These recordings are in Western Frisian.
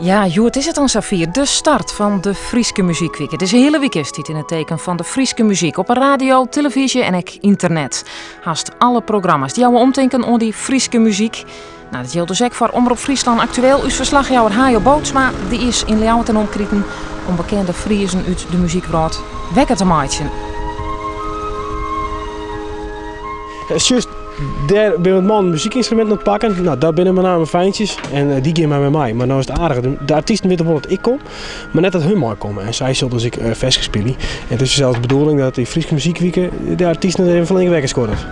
Ja, hjoed is it dan safier, de start fan de Fryske Muzykwike. Dizze hiele wike stiet yn it teken fan de Fryske muzyk op 'e radio, televyzje en ek ynternet. Hast alle programma's dy jouwe omtinken oan dy Fryske muzyk. Nou, dat jildt dus ek foar Omrop Fryslân Aktueel. Us ferslachjouwer Hayo Bootsma dy is yn Ljouwert en omkriten om bekende Friezen út de muzykwrâld wekker te meitsjen. Sjochst, dêr binne wat mannen muzykynstruminten oan it pakken. Nou, dat binne mei name feintsjes en dy gean mei my mei. Mar no is it aardige, de artysten witte wol dat ik kom, mar net dat hun meikomme. En sy sille dus ek ferskes spylje. En it is sels de bedoeling dat dy Fryske Muzykwike de artysten even flink wekker skoddet.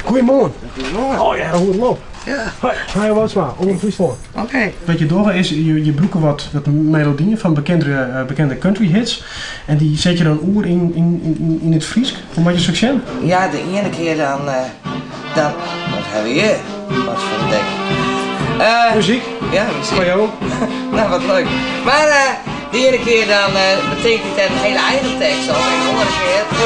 Goeiemoarn. Goeiemoarn. Oh ja, hoe it loopt. Ja. Hoi, Hayo Bootsma, Omrop Fryslân. Oké. Wat je dogge is, je brûke wat, wat melodieën fan bekende, eh, bekende country hits. En dy set je dan oer yn, yn, yn, yn it Frysk. Hoe moat je soks sjen? Ja, de iene kear dan, eh, dan wat ha we hjir? Wat foar in ding. Eh, Muzyk? Ja, muzyk. Foar jo? Nou, wat leuk. Mar eh, de iene kear dan eh, betink ik der in hiele eigen tekst op en de oare kear dan.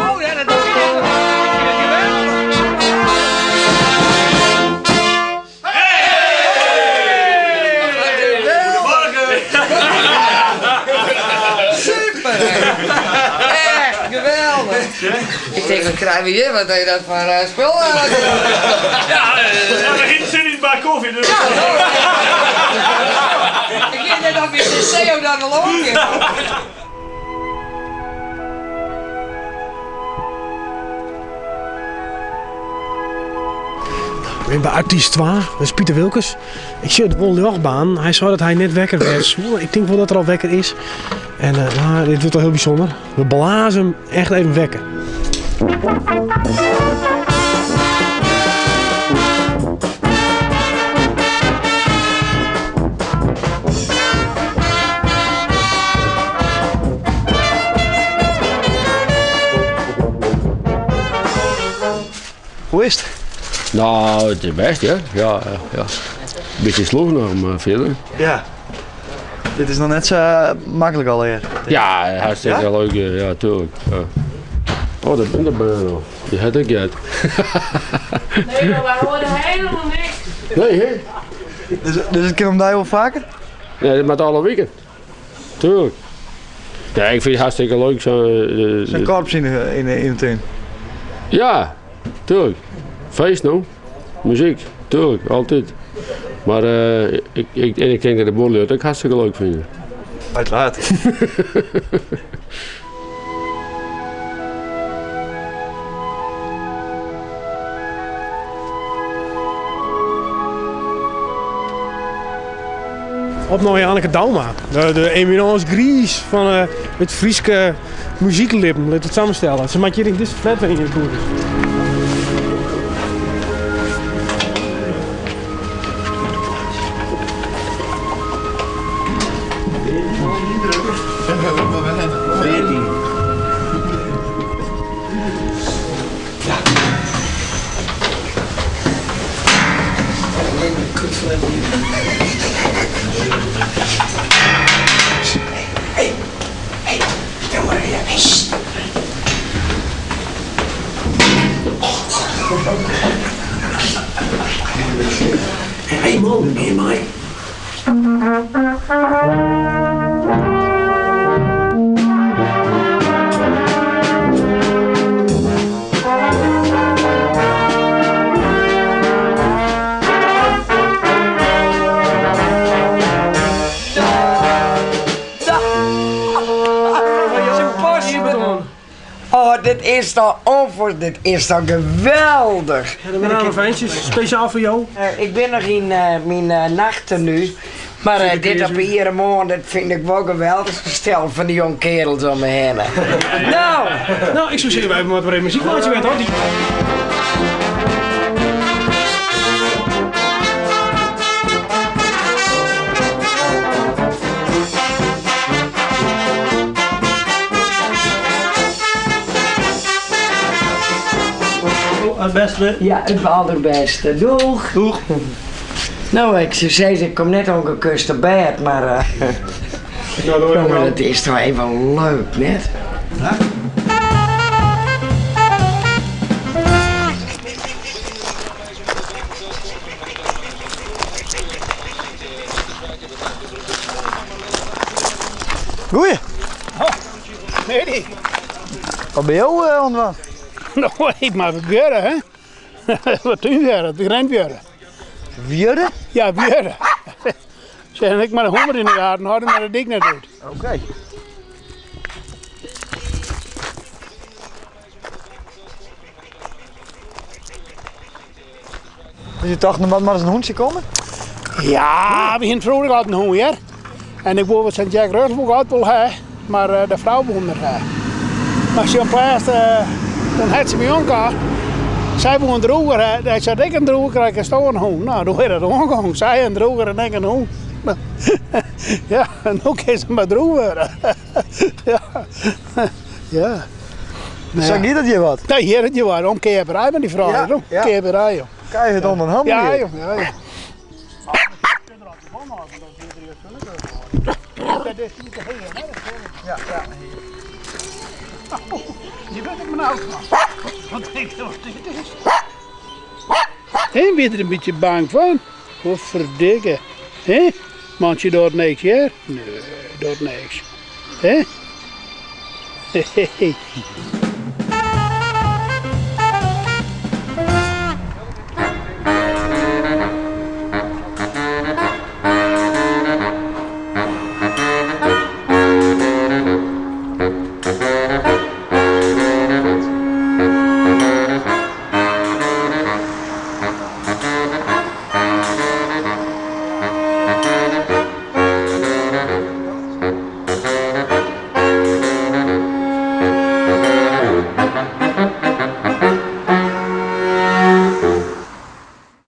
Oh ja, dat is Ik vind het geweldig. Super! Echt geweldig! Ik tink, wat krije we hjir? Wat is dat foar eh, spul? Ja, we hebben zin in een bak koffie. Dus. Ja, Ik weet net of je de CO dan wel ook Ik bin by artyst 2, dat is Piter Wilkens. Ik sjoch it wol ljochtbaan. Hy sei dat hy net wekker wêze soe. Ik tink wol dat er al wekker is. En uh, nou, dit wurdt al hiel bysûnder. We blaze him echt even wekker. Hoe is it? Nou, it is bêst, ja. Ja, ja. Bytsje slûch noch, mar fierder. Ja. Dit is noch net sa maklik allegear. Ja, hartstikke Ja? leuk, ja, tuurlijk. Ja. Oh, dat bin de bern al. Dy hat ek heard. Nee, maar wij horen helemaal niks. Nee, hè? Dus, dus it kin om dy wol faker? Nee, dat moat alle wiken. Tuurlijk. Ja, ik fyn it hartstikke leuk. Zo, Sa'n korps yn de, yn de, yn de tún. Ja, tuurlijk. Feest no. Muzyk, tuurlijk, altyd. Mar eh, ik, ik, en ik tink dat de buorlju it ek hartstikke leuk fine. Uiteraard. Op nei Anneke Douma, de, de eminence grise fan eh, it Fryske muzyklibben, lit it samenstelle. Se moat hjir yn dizze flat wenje, as it goed is. Hey, hey, stil mar even. Hey, sst. Hey man, gean mei. Oh, dit is toch onvoor, dit is toch geweldig. Ja, de bananenfijntjes, speciaal foar jo. Ik bin noch yn myn nachttenue, mar dit op 'e iere moarn, dat fyn ik wol geweldich stel fan dy jongkearels om my hinne. Nou! Nou, ik soe sizze, wy moatte mar even muzyk meitsje, wêr toch? Het beste. Ja, it alderbêste. Doeg! Doeg. No, ik soe sizze, ik kom net ongekust op bêd, mar jonge, it is toch even leuk, net? Goeie. Nee. Wat ben jo oan it dwaan? No, ik moat wjurre, hè? Wat túnwjurre, de grintwjurre. Wjurre? Ja, wjurre. Zeg ik maar de honger in de gaten houden, maar de dik net uit. Oké. Dus je tocht, der moat mar ris in hûntsje komme? Ja, we hiene froeger altyd in hûn hear. En ik woe wat sa'n Jack Russell woe ik altyd wol ha, mar eh, de frou woe net ha. Mar sjoch, lêst, eh, toen hat se my oankaam. Sy woe in droeger ha. Ik sei, ik in droeger krij, kinsto in hûn. No, doe is dat oangongen. Sy in droeger en ik in hûn. Ja, en no kin se mar droech wurde. Ja, ja. Sa giet it hjir wat. Ja, hjir it hjir wat. Omkeaperij met die frou. Ja, ja. Omkeaperij, joh. Krijg het onder handen. Ja, joh. Ja, joh. Dat is niet te heer, hè? Ja, ja. Je bent ik benauwd van. Wat denk je wat dit is? Hé, ben je er een beetje bang van? Wat verdikke. Hé? Want je doet niks, hè? Nee, doet niks. Hé? Hey.